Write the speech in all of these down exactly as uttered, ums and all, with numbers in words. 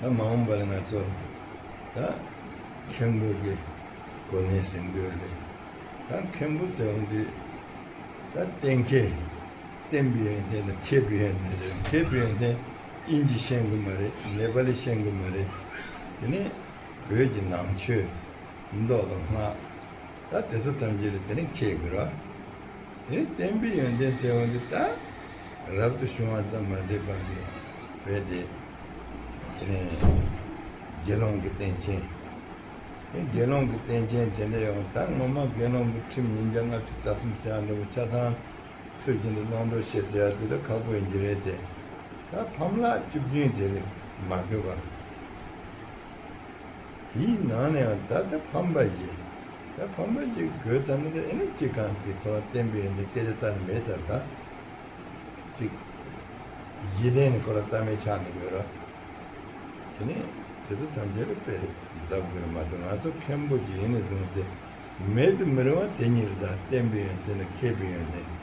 ད་མ་འོངས་པ་ལ་ང་ཚོ་ད་མཁན་པོ་གི་གོ་གནས་ཟིན་དགོས་རེད། ད་མཁན་པོ་ཟེར་བ་འདི་ད་གཏན་འཁེལ། བསྟན་པའི་ཡོན་ཏན་དང་མཁས་པའི་ཡོན་ཏན་རེད། མཁས་པའི་ཡོན་ཏན་དབྱིན་ཇི་ཤེས་དགོས་མ་རེད། ནེ་པ་ལི་ཤེས་དགོས་མ་རེད། དེ་ནས་བོད་ཀྱི་ནང་ཆོས། མདོ་དང་སྔགས། ད་དེ་ཚོ་ཐམས་ཅད་ལ་དེ་ནས་མཁས་དགོས་ར། དེ་ནས་བསྟན་པའི་ཡོན་ཏན་ཟེར་བ་འདི་ད་རབ་ཏུ་བྱུང་བ་ཙམ་མ་ཟད་པར་གྱི་བོད་དེ། དེ་ནས་དགེ་སློང་གི་རྟེན་ཅན། དེ་དགེ་སློང་གི་རྟེན་ཅན་དེ་འདྲ་ཡང་ད་ངོ་མ་དགེ་སློང་གི་ཁྲིམས་ཉིས་བརྒྱ་ལྔ་བཅུ་རྩ་གསུམ་ཟེར་ཡ་འདྲ་བོ་ཆ་ཚང་ཚུལ་བཞིན་དུ་བླང་དོར་བྱེད་ཟེར་ཡ་དེ་ད་ཁག་པོ་ཡིན་གྱི་རེད་དེ། ད་ཕམ་ལྷག་བཅུ་བདུན་དེ་ལས་མ་དགོས་པ། དེའི་ནང་ནས་ཡང་ད་ལྟ་ཕམ་པ་ཞིག་ད་ཕམ་པ་ཞིག་དགོས་ཙམ་ནི་ཨེ་ནི་གཅིག་གང་གི་ཁོ་རང་བསྟན་པའི་ཡོན་ཏན་སྐད་ཆ་རྩ་ནས་མེད་ཙམ་ད། གཅིག་གཞི་རྟེན་ནི་ཁོ་རང་རྩ་མེད་ཆགས་ནས་ཡོད་ར། དེ་ནས་དེ་ཚོ་ཐམས་ཅད་ལ་དཔེ་གཟབ་དགོས་མ་གཏོགས་ང་ཚོ་མཁན་པོ་ཅིག་ཡིན་ནས་བཟུང་སྟེ་མེད་དུ་མི་རུང་བ་དེ་གཉིས་རེད། ད་བསྟན་པའི་ཡོན་ཏན་དང་མཁས་པའི་ཡོན་ཏན།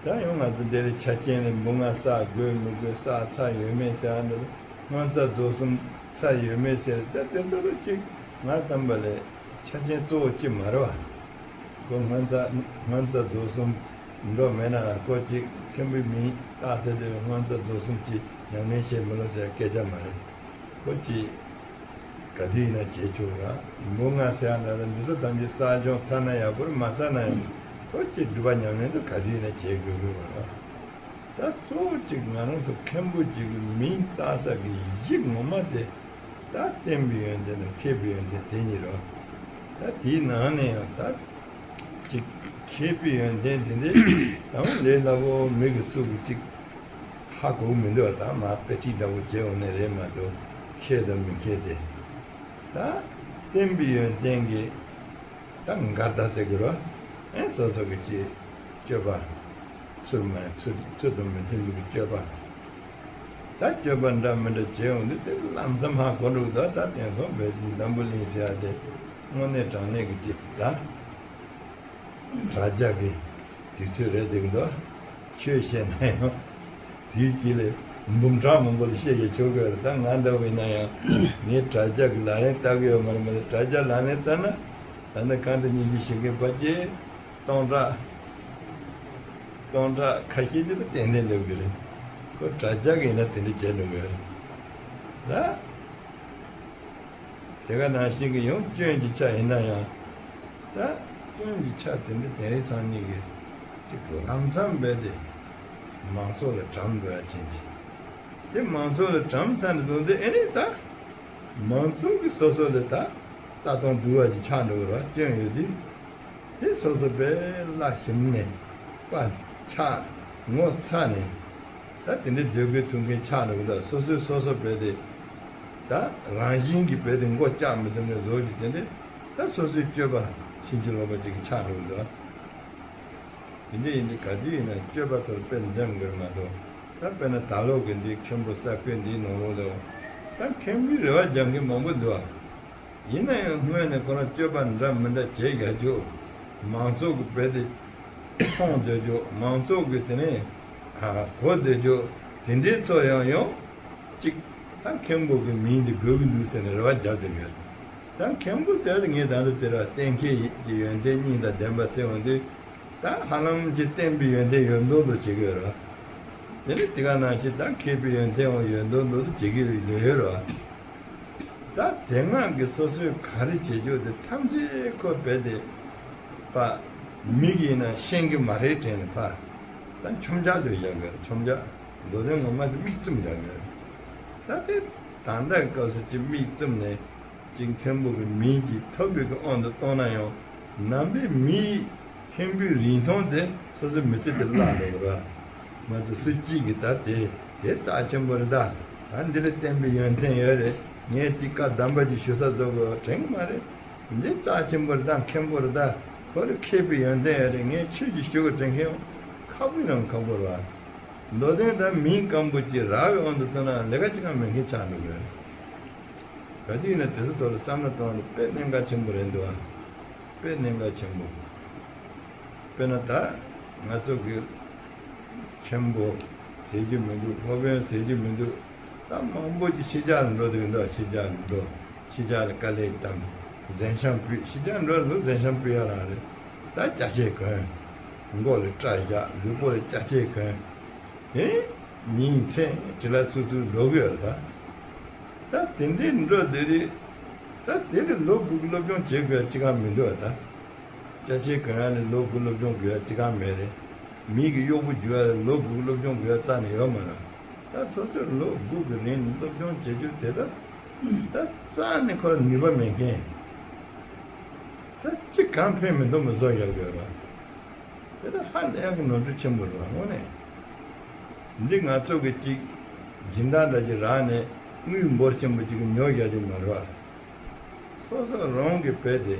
ད་ཡང་ང་ཚོ་འདི་ལ་ཆ་རྐྱེན་ལ་འབུམ་ལྔ་བསགས་དགོས་མི་དགོས་བསགས་ཚར་ཡོད་མེད་ཟེར་ཡ་འདི་ལ་སྔོན་རྩ་རྫོགས་གསུམ་ཚར་ཡོད་མེད་ཟེར། ད་དེ་ཚོ་ལ་གཅིག་ང་བསམ་པ་ལས་ཆ་རྐྱེན་གཙོ་བོ་གཅིག་མ་རེད་བ། ཁོ་སྔོན་རྩ་སྔོན་རྩ་རྫོགས་གསུམ་འགྲོ་མེད་ན་ཁོ་གཅིག་མཁན་པོའི་མིང་བཏགས་ཚེ་དེ་སྔོན་རྩ་རྫོགས་གསུམ་གཅིག་ཉམས་ལེན་བྱེད་མི་ལོ་ཟེར་སྐད་ཆ་མ་རེད། ཁོ་གཅིག་ག་དུས་ཡིན་ན་བྱེད་ཆོག་ར། འབུམ་ལྔ་ཟེར་ཡ་འདྲ་ད་འདི་ཚོ་ཐམས་ཅད་བསགས་སྦྱོང་ཚར་ན་ཡག་པོ་རེད། མ་ཚར་ན་ཡང་ཁོ་གཅིག་སྒྲུབ་པ་ཉམས་ལེན་དུ་ག་དུས་ཡིན་ན་བྱེད་དགོས་དགོས་པ་ར། ད་གཙོ་བོ་གཅིག་ང་རང་ཚོ་མཁན་པོ་གཅིག་གི་མིང་བཏགས་ས་གི་གཞི་ངོ་མ་དེ་ད་བསྟན་པའི་ཡོན་ཏན་དང་མཁས་པའི་ཡོན་ཏན་དེ་གཉིས་རེད་བ། ད་དེའི་ནང་ནས་ཡང་ད་གཅིག་མཁས་པའི་ཡོན་ཏན་དེ་འདྲའི་དང་ལས་སླ་པོ་མི་གི་སུ་གི་གཅིག་ཧ་གོ་གི་མི་འདུག་བ། ད་མ་དཔེ་ཁྲིད་འདྲ་བོ་བྱས་འོང་ནས་རེད་མ་གཏོགས་མཁས་དང་མི་མཁས་དེ། ད་བསྟན་པའི་ཡོན་ཏན་གྱི་ད་འགལ་ཟླ་ཟེར་དགོས་རེད་བ། ཨེ་སོ་སོ་གི་ཅི་སྤྱོད་པ་ཚུལ་མ་ཚུལ་ཚུལ་དང་མི་མཐུན་པའི་སྤྱོད་པ། ད་སྤྱོད་པ་འདྲ་མི་འདྲ་བྱས་འོང་དུས་དེ་ལམ་སང་ཧ་གོ་འགྲོ་གི་འདུག་ད་དེང་སང་བོད་ཀྱི་འཛམ་བུ་གླིང་ཟེར་ཡ་དེ་དངོས་གནས་དྲང་གནས་ཀྱི་ཅི་ད་དྲ་རྒྱ་གི་དུས་ཚོད་རེད་འདུག་འདུག་ཆོས་བཤད་ན་ཡང་དུས་གཅིག་ལ་འབུམ་ཕྲག་མང་པོ་ལ་བཤད་ཀྱི་ཆོག་གི་རེད། ད་ང་འདྲ་བོ་ཡིན་ན་ཡང་ངས་དྲ་རྒྱ་གི་ལག་ལེན་བསྟར་གི་ཡོད་མ་རེད། མ་རེད། དྲ་རྒྱ་ལག་ལེན་བསྟར་ན་ད་ནི་གང་འདྲ་སྙིང་རྗེ་ཞུ་མཁན་ཕལ་ཆེར་སྟོང་ཕྲག་སྟོང་ཕྲག་ཁ་ཤས་དེ་ལ་ཏན་ཏན་འགྲོ་གི་རེད། ཁོ་དྲ་རྒྱ་གི་ཡིན་ན་དེ་འདྲ་བྱས་འགྲོ་གི་རེད། ད། དེ་ག་ནང་བཞིན་གྱི་ཡང་སྐྱོན་གྱི་ཆ་ཡིན་ན་ཡང་། ད་སྐྱོན་གྱི་ཆ་དེ་འདྲ་དེ་རིང་སང་ཉིན་གྱི་ཅིག་ལམ་མཚམས་རྦད་དེ་མང་ཚོགས་ལ་གྲམ་དགོས་ཡ་ཕྱིན་ཅི། དེ་མང་ཚོགས་ལ་གྲམ་ཚར་ནས་བཟུང་སྟེ་ཨེ་རེད་ད། མང་ཚོགས་ཀྱི་སོ་སོ་ལ་ད་ལྟ་སྟངས་སྡུག་པ་ཅིག་ཆགས་འགྲོ་གི་རེད་བ། སྐྱོན་ཡོད་དུས། དེ་སོ་སོ་དཔེ་བླ་ཞིམ་ནས་དཔའ་ཆགས་ངོ་ཚ་ནས་ད་དེ་འདྲའི་འདོད་དགུའི་ཐུགས་འགན་ཆགས་འགྲོ་གི་འདུག་སོ་སོས་སོ་སོ་དཔེ་དེ་ད་རང་བཞིན་གྱིས་དཔེ་དེ་མགོ་བཅག་མི་ཐུབ་ནས་བཟོ་རྒྱུ་དེ་འདྲའི་ད་སོ་སོའི་སྤྱོད་པ་ཕྱིན་ཅི་ལོག་པ་ཅིག་གིས་ཆགས་འགྲོ་གི་འདུག་དེ་འདྲ་ཡིན་དུས་ག་དུས་ཡིན་ན་སྤྱོད་པ་ཚོར་དཔེ་འཛེམ་དགོས་མ་གཏོགས། ད་དཔེར་ན་ད་ལོ་གི་འདི་མཁན་པོ་ས་ཁུལ་འདིའི་ནང་ལོགས་ལ་ད་མཁན་པོའི་རེ་བ་རྒྱག་མཁན་མང་པོ་འདུག་ཨ། ཡིན་ན་ཡང་སྔོན་ནས་ཁོ་རང་སྤྱོད་པ་འདྲ་མི་འདྲ་བྱེད་ཡག་རྒྱུ། མང་ཚོགས་ཀྱི་དཔེ་དེ་མཐོང་སྡོད་རྒྱུ། མང་ཚོགས་ཀྱི་དེ་ནས་གོ་སྡོད་རྒྱུ། དེ་འདྲའི་ཚོ་ཡང་ཡང་གཅིག་ད་མཁན་པོ་གི་མིང་དེ་དགོས་ཀྱི་འདུག་ཟེར་ནས་རེ་བ་བརྒྱབ་བསྡད་ཡོད། ད་མཁན་པོ་ཟེར་ཡ་དེ་ངས་ད་ལྟ་དེ་ར་གཏན་འཁེལ་གྱི་ཡོན་ཏན་གཉིས་དང་ལྡན་པ་ཟེར་འོང་དུས། ད་ཧ་ལམ་གྱི་བསྟན་པའི་ཡོན་ཏན་ཡོད་མདོག་མདོག་བྱེད་ཀྱི་ཡོད་རེད་བ། དེ་ནི་དེ་ག་ནང་བཞིན་ད་མཁས་པའི་ཡོན་ཏན་ཡང་ཡོད་མདོག་མདོག་བྱེད་ཀྱི་ཡོད་རེད་བ། ད་དེ་སྔ་གི་སོ་སོས་ག་རེ་བྱེད་རྒྱུ་དེ་ཐམས་ཅད་ཁོ་རྦད་དེ་ཕ་མིག་ཡིན་ན་ཤེས་ཀྱི་མ་རེད་དྲན་ནས་ཕ་ད་མཆོང་རྒྱ་ལོས་བཞག་གི་རེད། མཆོང་རྒྱ། མདོ་དོན་ངོ་མ་དེ་མིག་བཙུམ་བཞག་གི་རེད། ད་དེ་ད་ལྟ་གི་སྐབས་སུ་ཅི་མིག་བཙུམ་ནས། ཅིག་མཁན་པོ་གི་མིང་ཅིག་ཐོབ་པའི་གི་དབང་དུ་བཏང་ན་ཡང་། ནང་པའི་མིའི་མཁན་པོའི་རིན་ཐང་དེ་སོ་སོའི་མི་ཚེ་དེ་བརླག་འགྲོ་གི་རེད། མ་གཏོགས་སུ་གཅིག་གིས་ད་དེ་དེ་རྩ་ཆེན་པོ་རེད་ད། ད་འདི་ལ་བསྟན་པའི་ཡོན་ཏན་ཡོད་རེད། ངས་ཅིག་བཀའ་གདམས་པ་ཅིག་ཞུ་ས་བཟོ་དགོས་དྲན་གི་མ་རེད། འདི་རྩ་ཆེན་པོ་རེད་ད། མཁན་པོ་རེད་ད། ཁོ་ལ་མཁས་པའི་ཡོན་ཏན་ཡོད་རེད། ངས་ཆོས་ཅིག་ཞུ་དགོས་དྲན་མཁན་ཁག་པོའི་ནང་ཁག་པོ་རེད་བ། མདོ་དོན་ད་མིང་སྐམ་པོ་ཅིག་རག་པའི་དབང་དུ་བཏང་ན་ལས་ཀ་ཅི་གང་མེད་མཁན་ཆགས་འགྲོ་གི་རེད། ག་དུས་ཡིན་ན་དེ་ཚོ་ཐོག་ལ་བསམ་བློ་གཏོང་བ་དཔེ་གནད་འགག་ཆེན་པོ་རེད་འདུག་ཨ། དཔེ་གནད་འགག་ཆེན་པོ། དཔེར་ན་ད་ང་ཚོ་གི་མཁན་པོ་ཟེར་རྒྱུ་མི་འདུག་སློབ་དཔོན་ཟེར་རྒྱུ་མི་འདུག་ད་མང་པོ་ཅིག་ཕྱི་རྒྱལ་ལ་འགྲོ་དུས་འདུག་ཕྱི་རྒྱལ་ལ་འགྲོ། ཕྱི་རྒྱལ་ལ་དཀའ་ལས་བརྒྱབ། གཟན་ཤམ་ཕུད། ཕྱི་རྒྱལ་འགྲོ་འདུག་གཟན་ཤམ་ཕུད་ཡ་རང་རེད། ད་ཅ་ཆས་གོན། མགོ་ལ་སྐྲ་རྒྱག་ལུས་པོ་ལ་ཅ་ཆས་གོན། དེ་ཉིན་མཚན་དྲི་ལ་ཚུགས་ཚུགས་འགྲོ་གི་ཡོད་རེད་ད། ད་དེ་འདྲའི་འགྲོ་དེ་རེད། ད་དེ་ལས་ལོ་དགུ་གི་སློབ་སྦྱོང་བྱེད་དགོས་ཡ་ཅི་གང་མི་འདུག་ད། ཅ་ཆས་གོན་ཡ་ནི་ལོ་དགུ་སློབ་སྦྱོང་དགོས་ཡ་ཅི་གང་མེད་རེད། མི་གི་གཡོག་པོ་རྒྱུག་ཡ་ལ་ལོ་དགུ་སློབ་སྦྱོང་དགོས་ཡ་རྩ་ནས་ཡོད་མ་རེད། ད་སོ་སོར་ལོ་དགུ་གི་རིང་སློབ་སྦྱོང་བྱེད་རྒྱུ་དེ་ད། ད་རྩ་ནས་ཁོ་ལ་ནུས་པ་མེད་མཁན། ད་ཅི་གང་ཕན་མི་ཐོགས་པ་བཟོ་ཡག་ཡོད་རེད། དེ་ད་ཧ་ལས་ཀྱི་ནོར་འཁྲུལ་ཆེན་པོ་རེད་བ་དངོས་གནས། འདི་ང་ཚོ་གི་ཅིག་སྦྱིན་བདག་འདྲ་ཅིག་རག་ནས་དངུལ་འབོར་ཆེན་པོ་ཅིག་གི་ཉོ་རྒྱག་རྒྱུ་མ་རེད་བ། སོ་སོ་རང་གི་བས་ཏེ།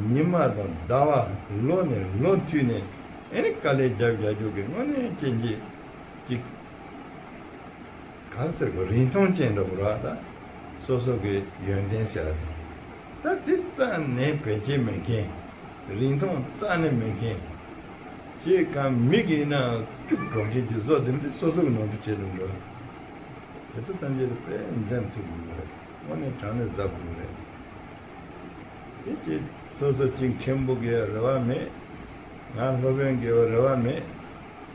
ཉི་མ་དང་ཟླ་བ་ལོ་ནས་ལོ་མཐུད་ནས་ཨེ་ནི་དཀའ་ལས་རྒྱབ་རྒྱག་རྒྱུ་གི་དངོས་གནས་ཅན་གྱི་ཅིག་ག་རེ་ཟེར་དགོས་རིན་ཐང་ཅན་འདྲ་པོ་རེད་བ་ད། སོ་སོ་གི་ཡོན་ཏན་ཟེར་བ་དེ། ད་དེ་རྩ་ནས་བེད་སྤྱད་མེད་མཁན། རིན་ཐང་རྩ་ནས་མེད་མཁན། ཅེས་གང་མི་གིས་ཡིན་ནའང་སྐྱུག་བྲོ་མཁན་གྱི་བཟོ་དེ་འདི་སོ་སོ་གི་ནོར་འཁྲུལ་བྱེད་དུ་འགྲོ། དེ་ཚོ་ཐམས་ཅད་དཔེ་འཛེམ་ཐུབ་དགོས་རེད། དངོས་གནས་དྲང་གནས་གཟབ་དགོས་རེད། དེ་ཅི་སོ་སོ་ཅིག་མཁན་པོ་གི་རེ་བ་མེད། ང་སློབ་དཔོན་གི་རེ་བ་མེད་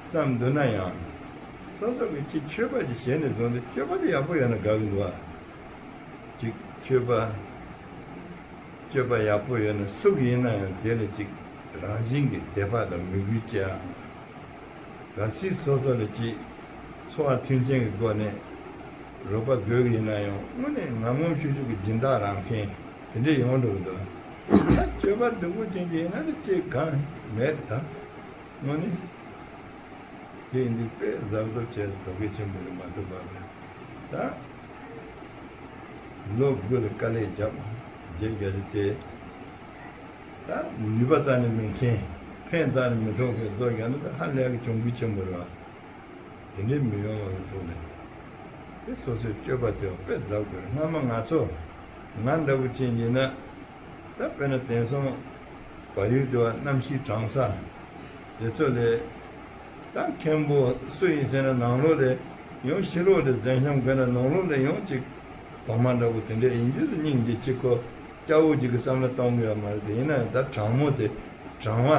བསམ་འདུག་ན་ཡང་། སོ་སོ་གི་ཅིག་ཆོས་པ་ཅིག་བྱས་ནས་བཟུང་སྟེ་སྤྱོད་པ་དེ་ཡག་པོ་ཡོད་ན་དགའ་གི་འདུག་བ། ཅིག་སྤྱོད་པ། སྤྱོད་པ་ཡག་པོ་ཡོད་ན་སུ་གི་ཡིན་ན་ཡང་དེ་ལ་ཅིག་རང་བཞིན་གྱི་དད་པ་དང་མོས་གུས་བྱེད་ཨ། གལ་སྲིད་སོ་སོ་ལ་ཅིག་འཚོ་བ་མཐུན་རྐྱེན་གྱི་སྒོ་ནས་རོགས་པ་དགོས་ཀྱི་ཡིན་ན་ཡང་དངོས་གནས་ངམ་ངམ་ཤུགས་ཤུགས་ཀྱི་སྦྱིན་བདག་རག་མཁན་དེ་འདྲས་ཡོང་འགྲོ་གི་འདུག་ད་སྤྱོད་པ་སྡུག་པོ་ཅན་གྱི་ཡིན་ན་ནི་ཅིག་གང་མེད་ད། དངོས་གནས། དེ་ཡིན་དུས་དཔེ་གཟབ་གཟབ་བྱས་དོ་གལ་ཆེན་པོ་རེད་མ་གཏོགས་པ་རེད་ད། ལོ་དགུ་ལ་དཀའ་ལས་བརྒྱབ་རྗེས་རྒྱ་ཆེ་དེ། ད་ནུས་པ་རྩ་ནས་མེད་མཁན། ཕན་རྩ་ནས་མི་ཐོགས་མཁན་བཟོ་རྒྱག་ན་ད་ཧ་ལས་ཀྱི་གྱོང་གུད་ཆེན་པོ་རེད་བ། དེ་འདྲའི་མི་ཡོང་བ་གི་ཐོག་ནས། དེ་སོ་སོའི་སྤྱོད་པ་དེ་དཔེ་གཟབ་དགོས་རེད། སྔ་མ་ང་ཚོ། ང་འདྲ་བོ་ཅན་ཡིན་ན། ད་དཔེར་ན་དེང་སང་བལ་ཡུལ་དུ་བ་གནམ་གཤིས་གྲང་ས་དེ་ཚོ་ལས། ད་མཁན་པོ་སུ་ཡིན་ཟེར་ན་ནང་ལོགས་ལས་ཡང་ཕྱི་ལོགས་ལས་གཟན་ཤམ་གོན་ན་ནང་ལོགས་ལས་ཡང་ཅིག་གདོང་མ་འདྲ་པོ་དེ་འདྲ་ཡིན་རྒྱུ་དེ་སྙིང་རྗེ་གཅིག་ཁོ་སྐྱ་བོ་ཅིག་གི་བསམ་བློ་གཏོང་གི་ཡོད་མ་རེད་དེ། ཡིན་ན་ཡང་ད་གྲང་མོ་དེ་གྲང་བ་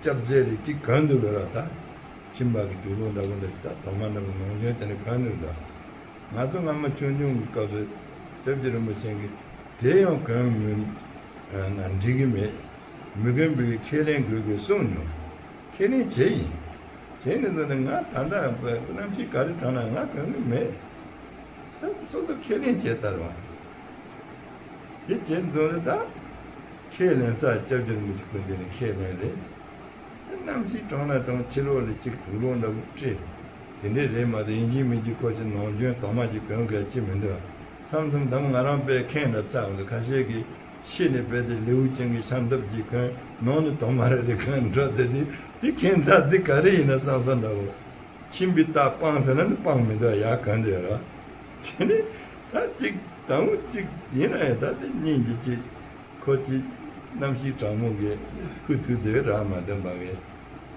སྐྱབས་རྗེ་རེད་ཅིག་གོན་འདུག་གི་ར་ད། ཁྱིམ་པ་གི་དུག་ལོག་འདྲ་པོ་འདྲ་ཞིག་ད་གདོང་མ་འདྲ་པོ་ནང་ཆོན་དེ་འདྲ་གོན་འདུག་ད། ང་ཚོ་སྔ་མ་ཆུང་ཆུང་གི་སྐབས་སུ་སྐྱབས་རྗེ་རིན་པོ་ཆེ་གིས་དེ་ཡང་གོན་མི་ན་འགྲིག་གི་མེད། མི་གོན་པའི་ཁས་ལེན་དགོས་དགོས་གསུངས་མྱོང་། ཁས་ལེན་བྱས་ཡིན། བྱས་ནས་འདུག་ནས་ང་ད་ལྟ་གནམ་གཤིས་ག་རེ་གྲང་ན་ང་གོན་གི་མེད། ད་སོ་སོ་ཁས་ལེན་བྱས་ཚར་བ། དེ་བྱས་འདུག་ནས་ད་ཁས་ལེན་ས་སྐྱབས་རྗེ་རིན་པོ་ཆེ་སྐུ་མདུན་ནས་ཁས་ལེན་རེད། གནམ་གཤིས་གྲང་ན་གྲང་ཕྱི་ལོགས་ལ་གཅིག་དུག་ལོག་འདྲ་པོ་སྤྲས། དེ་འདྲས་རེད་མ་གཏོགས་ཡིན་གཅིག་མིན་གཅིག་ཁོ་ཅིག་ནང་ཆོན་གདོང་མ་ཅིག་གོན་དགོས་ཅི་མི་འདུག་མཚམས་མཚམས་དམ་ང་རང་དཔེ་མཁྱེན་ལ་ཚ་འོང་དུས་ཁ་ཤས་ཀྱིས་ཕྱི་ནས་དཔེ་དེ་ལེའུ་ཅན་གྱི་ཤམ་ཐབས་ཅིག་གོན། ནང་ནས་གདོང་མ་རེ་རེ་གོན་འགྲོ་དེ་དུས་དེ་ཁྱད་མཚར་འདི་ག་རེ་ཡིན་ན་བསམ་བསམ་འདྲ་བོ། ཁྱིམ་པའི་རྟགས་སྤངས་ཟེར་ན་ནི་སྤངས་མི་འདུག་ཡར་གོན་འདུག་ཡ་ར། དེ་ནི་ད་ཅིག་དང་པོ་ཅིག་ཡིན་ན་ཡང་ད་དེ་སྙིང་རྗེ་ཅིག་ཁོ་ཅིག་གནམ་གཤིས་གྲང་མོ་གི་ཧུ་ཐུག་དེ་རག་མ་འདོན་པ་གི་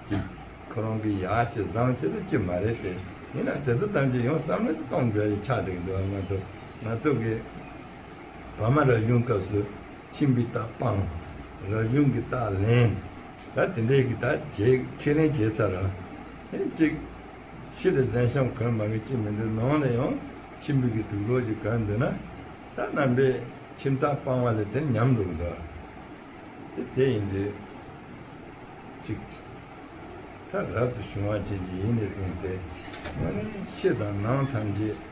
ཅིག་ཁོ་རང་གི་ཡག་ཆེ་བཟང་ཆེ་དེ་ཅི་མ་རེད་དེ། ཡིན་ན་དེ་ཚོ་ཐམས་ཅད་ཡང་བསམ་བློ་དེ་གཏོང་དགོས་ཡ་ཆགས་བསྡད་ཀྱི་འདུག་ང་ཚོ་ང་ཚོ་གི་བར་མ་རབ་བྱུང་སྐབས་སུ་ཁྱིམ་པའི་རྟགས་སྤངས། རབ་བྱུང་གི་རྟགས་ལེན། ད་དེ་འདྲའི་གི་ད་བྱེད་ཁས་ལེན་བྱས་ཚར་ར། ཨེ་ཅིག་ཕྱི་ལ་གཟན་ཤམ་གོན་མ་གི་ཅི་མི་འདུག་ནང་ལ་ཡང་ཁྱིམ་པའི་གི་དུག་ལོག་ཅིག་གོན་འདུག་ན། ད་རྣམ་པས་ཁྱིམ་རྟགས་སྤང་བ་ལས་དེ་ཉམས་འགྲོ་གི་འདུག་དེ་དེ་ཡིན་དུས་ཅིག་ད་རབ་ཏུ་བྱུང་བ་ཅན་གྱི་ཡིན་ནས་བཟུང་སྟེ། ང་ནི་ཕྱི་དང་ནང་ཐམས་ཅད་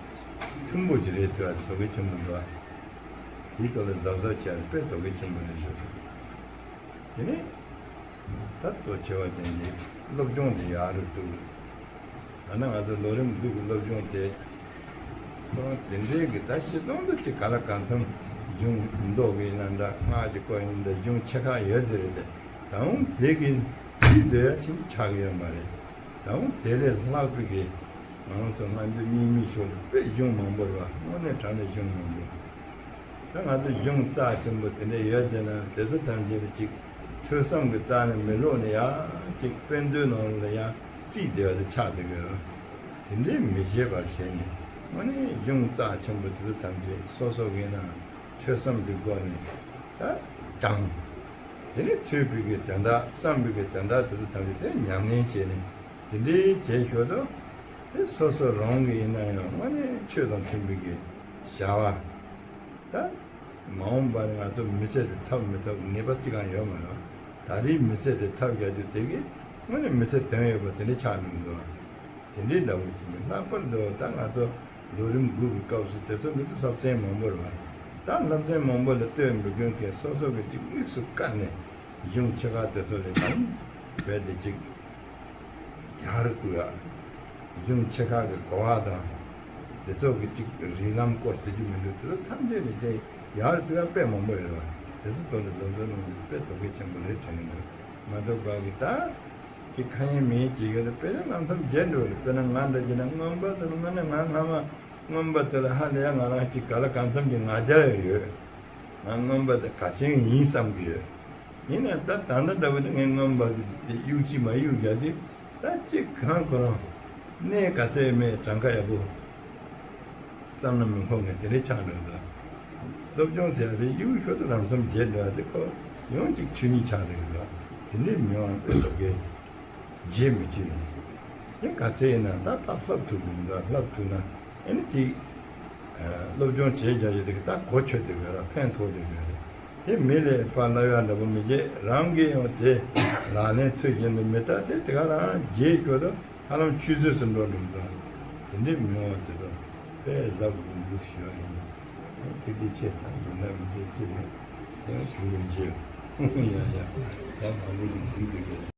མཐུན་པོ་ཅིག་རེད་ཐུབ་པ་དེ་དོ་གལ་ཆེན་པོ་འདུག་དེའི་ཐོག་ལ་གཟབ་གཟབ་བྱས་ན་དཔེ་དོ་གལ་ཆེན་པོ་རེད་འདུག་དེ་ནས་ད་གཙོ་ཆེ་བ་ཅན་གྱི་སློབ་སྦྱོང་དེ་ཡག་རུ་བཏུབ། ད་ནི་ང་ཚོ་ལོ་རིམ་དགུ་གི་སློབ་སྦྱོང་དེ། ཁོ་རང་དེ་འདྲའི་གི་ད་སྤྱིར་བཏང་དུ་ཅིག་ག་ལ་གང་འཚམ་གཞུང་མདོ་གི་ཡིན་ན་འདྲ་སྔགས་ཀྱི་སྐོར་ཡིན་ན་འདྲ་གཞུང་ཆེ་ཁག་ཡོད་དེ་རེད་དེ། ད་འོང་དེ་གི་ཁྲིད་སྡོད་ཡ་ཅིག་ཆགས་ཀྱི་ཡོད་མ་རེད། ད་འོང་དེ་ལས་ལྷག་པའི་གི་ང་རང་ཚོ་སྔ་འདུས་གཉིས་མེད་ཤོག་དཔེ་གཞུང་མང་པོ་རེད་བ། དངོས་གནས་དྲང་གནས་གཞུང་མང་པོ། ད་ང་ཚོ་གཞུང་རྩ་ཆེན་པོ་དེ་འདྲ་ཡོད་དེ་ན་དེ་ཚོ་ཐམས་ཅད་ལ་ཅིག་ཐོས་བསམ་གྱི་རྩ་ནས་མི་ལོག་ནས་ཡང་ཅིག་དཔེ་མཛོད་ནང་ལ་ཡང་རྩིས་བསྡད་པ་དེ་ཆགས་བསྡད་ཀྱི་ཡོད། དེ་འདྲའི་མི་བྱེད་པར་བྱས་ནས་ དངོས་གནས་གཞུང་རྩ་ཆེན་པོ་དེ་ཚོ་ཐམས་ཅད་སོ་སོ་གི་ནང་ཐོས་བསམ་གྱི་སྒོ་ནས་ད་དྲངས། དེ་ནས་ཐོས་པའི་གི་དོན་དག་བསམ་པའི་གི་དོན་དག་དེ་ཚོ་ཐམས་ཅད་དེ་ཉམས་ལེན་བྱས་ནས་དེ་འདྲའི་བྱས་ཞོར་དུ་དེ་སོ་སོ་རང་གི་ཡིན་ན་ཡང་དངོས་གནས་ཆོས་དང་མཐུན་པའི་གི་བྱ་བ། ད་མ་འོངས་པ་ནས་ང་ཚོ་མི་ཚེ་འདི་ཐོབ་མི་ཐོབ་ངེས་པ་གཅིག་ཀྱང་ཡོད་མ་རེད། ད་རེས་མི་ཚེ་འདི་ཐོབ་རྒྱག་རྒྱུ་དེ་གིས་དངོས་གནས་མི་ཚེ་དོན་ཡོད་པ་དེ་འདྲ་ཆགས་འགྲོ་གི་འདུག་དེ་འདྲའི་འདྲ་བོ་ཅིག་ནི་ལྷག་པར་དུ་ད་ང་ཚོ་ལོ་རིམ་དགུ་གི་སྐབས་སུ་དེ་ཚོ་འདི་ཚོ་སློབ་ཚན་མང་པོ་རེད་བ། ད་སློབ་ཚན་མང་པོ་ལ་ལྟོས་འགྲོ་མཁན་གྱི་སོ་སོ་གི་ཅིག་དམིགས་སུ་བཀར་ནས་གཞུང་ཆེ་ཁག་དེ་ཚོ་ལ་ཡང་རྦད་དེ་ཅིག་ཡར་བསྐུལ་ཡ། གཞུང་ཆེ་ཁག་གི་གོ་བ་དང་། དེ་ཚོ་གི་ཅིག་རིགས་ལམ་སྐོར་ཟེར་རྒྱུ་མི་འདུག་དེ་ཚོ་ཐམས་ཅད་ནི་དེ་ཡར་བསྐུལ་ཡ་དཔེ་མང་པོ་ཡོད་རེད་བ། དེ་ཚོ་ཐོག་ནས་བཟོ་འདོད་གནང་ནས་དཔེ་དོ་གལ་ཆེན་པོ་རེད་དྲན་གྱི་འདུག་མ་གཏོགས་པ་གི་ད་ཅིག་ཁ་ཡེངས་མི་ཡེངས་བྱེད་ཀྱི་རེད། དཔེ་ན་ལམ་སང་བརྗེད་འགྲོ་རེད། དཔེ་ན་ང་འདྲ་བྱས་ན་མངོན་པ་དང་དངོས་གནས་ང་སྔ་མ་མངོན་པ་དེ་ལ་ཧ་ལས་ཡ་ང་རང་ཅིག་ག་ལ་གང་འཚམ་གྱི་ང་རྒྱལ་ཡོད། ང་མངོན་པ་དེ་གལ་ཆེན་ཡིན་བསམ་གྱི་ཡོད། ཡིན་ནའང་ད་ད་ལྟ་འདྲ་བོ་དེ་ངས་མངོན་པ་དེ་གཡུག་ཅིག་མ་གཡུག་རྒྱག་དུས་ད་ཅིག་གང་ཁོ་རང་གནས་ག་ཚད་མེད་གྲངས་ཀ་ཡག་པོ་བསམ་ན་མི་འཁོར་མཁན་དེ་འདྲ་ཆགས་འགྲོ་འདུག་སློབ་སྦྱོང་ཟེར་ཡ་དེ་གཡུག་ཞོར་དུ་ལམ་སང་བརྗེད་འགྲོ་ཡ་དེ་ཁོ་ཡང་ཅིག་ཆོས་ཉིད་ཆགས་བསྡད་ཀྱི་འདུག་དེ་འདྲའི་མི་དབང་དཔེ་དོ་གལ་རྗེས་མི་བཅུད་ནས། ཡང་ག་ཚད་ཡིན་ན་ད་ཕར་ལྷབ་ཐུབ་དགོས་འདུག་ལྷབ་ཐུབ་ན་ཨེ་ནི་ཅིག་སློབ་སྦྱོང་བྱེད་རྒྱུ་ཡོད་དེ་ད་གོ་ཆོད་དེ་དགོས་ར་ཕན་ཐོགས་དེ་དགོས་རེད། དེ་མི་ལས་ཕར་ལབ་ཡག་འདྲ་པོ་མི་བྱེད་རང་གིས་ཡང་དེ་ལག་ལེན་ཚུལ་བཞིན་དུ་མི་ལྟ་དེ་དེ་ག་རང་རྗེས་ཤོད་དུ་ཧ་ལམ་ཆུད་ཟོས་སུ་འགྲོ་འགྲོ་འདུག་དེ་འདྲའི་མི་དབང་དེ་ཚོ་དཔེ་གཟབ་དགོས་འདུག་ཞུ་བ་ཡིན། ཐུགས་རྗེ་ཆེ། ད་འདི་འདྲ་མི་བྱེད་ཅི་མེད་དེ་ཡང་ཞུ་གི་མཇལ་ཡང་ཡང་ད་མང་པོ་ཞིག་འདུག་དེ་གས།